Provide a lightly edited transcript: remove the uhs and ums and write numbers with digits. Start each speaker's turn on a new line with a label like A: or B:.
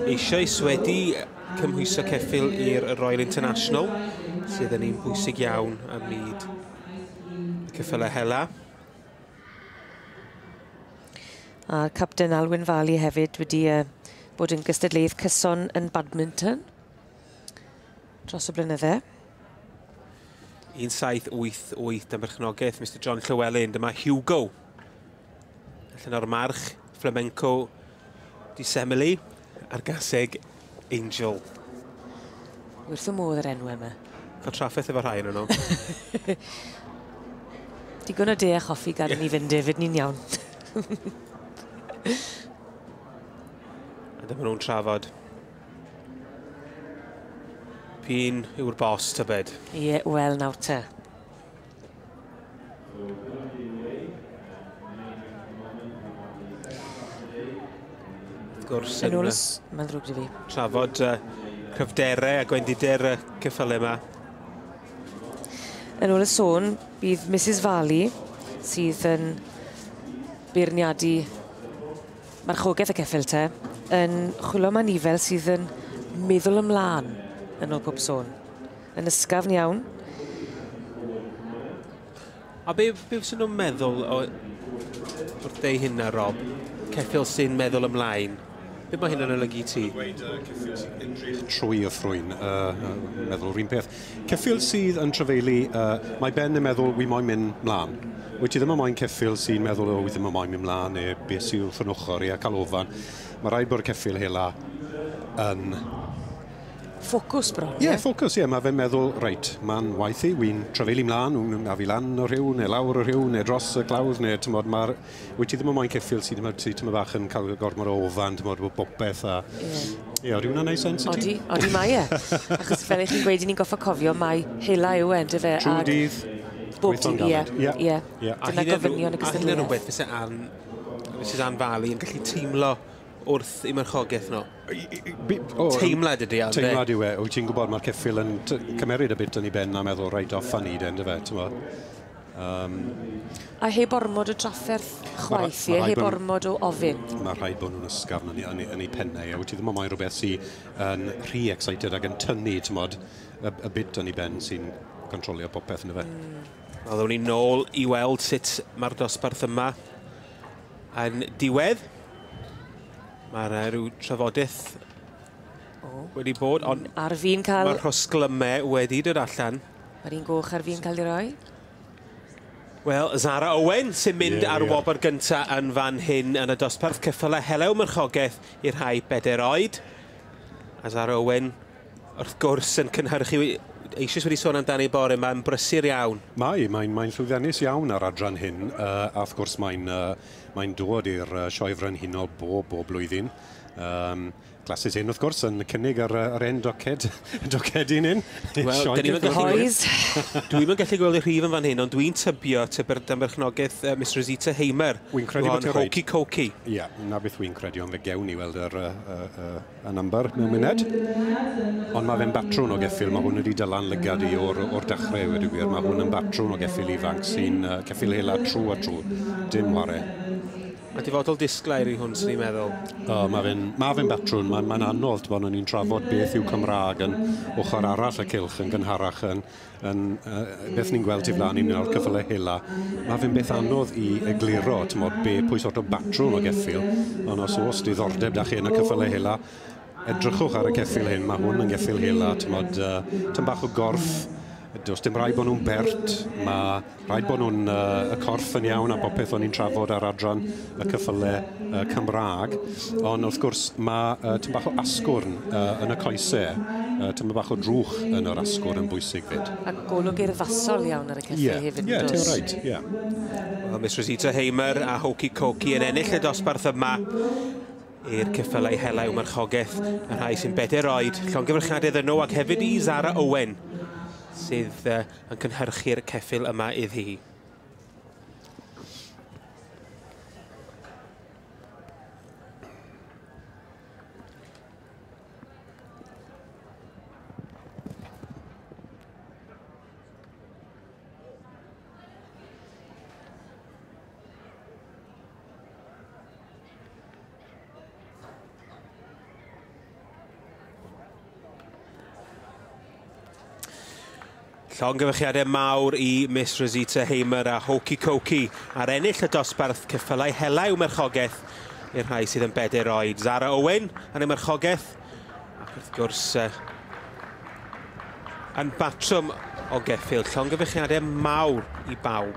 A: eisoes wedi cymhwyso ceffyl i'r Royal International, sydd yn un bwysig iawn ym myd y ceffylau hela.
B: A'r capten Alwyn Varley hefyd wedi bod yn gystadleuydd cyson yn badminton dros y blynydde.
A: 1788 dan berchnogaeth Mr John Llywelyn. Dyma Hugo. Allan o'r march Flamenco di Semily a'r gaseg Angel.
B: Wrth y modd yr enw yma.
A: Cael trafferth efo rhai yn nhw.
B: Digon o de a choffi gad i ni fynd, David, ni'n iawn.
A: A dyma nhw'n trafod. P'un yw'r bos, tybed?
B: Ie, wel, nawr te.
A: Wrth gwrs,
B: yn ôl, mae'n ddrwg 'da fi.
A: Trafod cryfderau a gwendidau'r ceffylau yma.
B: Yn ôl y sôn, bydd Mrs Varley, sydd yn beirniadu marchogaeth y ceffyl te, yn chwilio am anifel sydd yn meddwl ymlaen, yn ôl pob sôn. Yn ysgafn iawn.
A: A be fysen nhw'n meddwl o, wrth deu hynna, Rob? Ceffyl sy'n meddwl ymlaen. Be mae hynna'n olygu ti?
C: Dweud ceffyl sy'n edrych trwy y ffrwyn, meddwl yr un peth. Ceffyl sydd yn trafeili, mae Ben yn meddwl, wi moyn mynd mlaen. Wyt ti ddim yn moyn ceffyl sy'n meddwl, o, wi ddim yn moyn mynd mlaen, neu beth sy'n wrth yn ochr i a cael ofan. Mae rhaid bod y ceffyl hela yn...
B: Ffocws bron,
C: ie? Ie, ffocws, ie. Mae fe'n meddwl, reit, mae'n waith i, wy'n trafeili mlaen, a fi lan o rhyw, neu lawr o rhyw, neu dros y clawdd, neu, tymod, mae'r... Wyt ti ddim yn moyn ceffyl sydd ddim bach yn cael gormod o ofan, tymod, bod popeth a... Ie, odi hwnna'n neud sens i ti?
B: Odi, odi mae e. Achos fel ych chi'n gweud, ni'n goffa cofio, mae hela yw e, yndyfe?
C: Trwy dydd,
B: bob dydd, ie. Ie. Dyna gofynion y gystadleuaeth.
A: A hynny'n rhywbeth fyse Ann, Mrs Ann Varley yn gallu teimlo wrth i marchogaeth nhw. Teimlad ydy, ond
C: Teimlad yw e. Wyt ti'n gwybod mae'r ceffyl yn cymeryd y bit yn ei ben a meddwl, reit, off a ni, den, dyfe, ti'n
B: A heb ormod o drafferth chwaith, ie, heb ormod o ofyn.
C: Mae rhaid bod nhw'n ysgafn yn eu pennau, a wyt ti ddim yn moyn rhywbeth sy'n yn rhy excited ac yn tynnu, ti'n mod, y bit yn ei ben sy'n controlio popeth, yn dyfe.
A: Wel, ddown ni nôl i weld sut mae'r dosbarth yma yn diwedd. Mae yna rhyw trafodaeth wedi bod, ond
B: ar fin cael...
A: Mae'r rhosglymau wedi dod allan.
B: Mae'r un goch ar fin cael ei roi.
A: Wel, Zara Owen sy'n mynd ar wobr gyntaf yn fan hyn yn y dosbarth ceffylau helew marchogaeth i'r rhai 4 oed. A Zara Owen, wrth gwrs, yn cynhyrchu... Eisoes wedi sôn amdani bore, mae'n brysur iawn.
C: Mae'n llwyddiannus iawn ar adran hyn, a wrth gwrs mae'n dod i'r sioe frenhinol bob blwyddyn. Classes hyn, wrth gwrs, yn cynnig ar ein docedyn hyn.
A: Wel, dwi'm yn gallu gweld y rhif yn fan hyn, ond dwi'n tybio dan berchnogaeth Miss Rosita Heimer.
C: Wy'n credu bod ti'n rhaid.
A: Hokey Cokey.
C: Ie, na beth wy'n credu, ond fe gewn ni weld y number mewn munud. Ond mae fe'n batrwn o geffyl, mae hwn wedi dylan lygad i o'r dechrau, wedi gwir. Mae hwn yn batrwn o geffyl ifanc sy'n ceffyl hela trw a trw, dim ware.
A: Mae dyfodol disglair i hwn, sy'n ni'n meddwl.
C: O, mae fe'n batrwn, mae'n anodd, bod ni'n trafod beth yw Cymraeg yn ochr arall y cylch yn gynharach yn beth ni'n gweld tu flaen ni'n o'r ceffylau hela. Mae fe'n beth anodd i egluro, t'mod, pwy sort o batrwn o geffyl, ond os oes diddordeb da chi yn y ceffylau hela, edrychwch ar y ceffyl hyn, mae hwn yn geffyl hela, t'mod, tym bach o gorff. Does dim rhaid bod nhw'n bert, mae rhaid bod nhw'n y corff yn iawn a popeth o'n i'n trafod ar adran y ceffylau Cymraeg. Ond wrth gwrs mae tym bach o asgwrn yn y coesau, tym bach o drwch yn yr asgwrn yn bwysig fyd.
B: A golwg urddasol iawn ar y ceffyl hefyd.
C: Ie, ti'n rhaid, ie.
A: Wel, Miss Rosita Heimer a Hokey Cokey yn ennill y dosbarth yma i'r ceffylau hela yw marchogaeth, y rhai sy'n 4 oed. Llongyfarchiadau iddyn nhw ac hefyd i Zara Owen, sydd yn cynhyrchu'r ceffyl yma iddi hi. Llongyfarchiadau mawr i Miss Rosita Hamer a Hokey Cokey ar ennill y dosbarth ceffylau hela i'w merchogaeth i'r rhai sydd yn 4 oed. Zara Owen yn y merchogaeth, ac wrth gwrs yn batrwm o geffyl. Llongyfarchiadau mawr i bawb.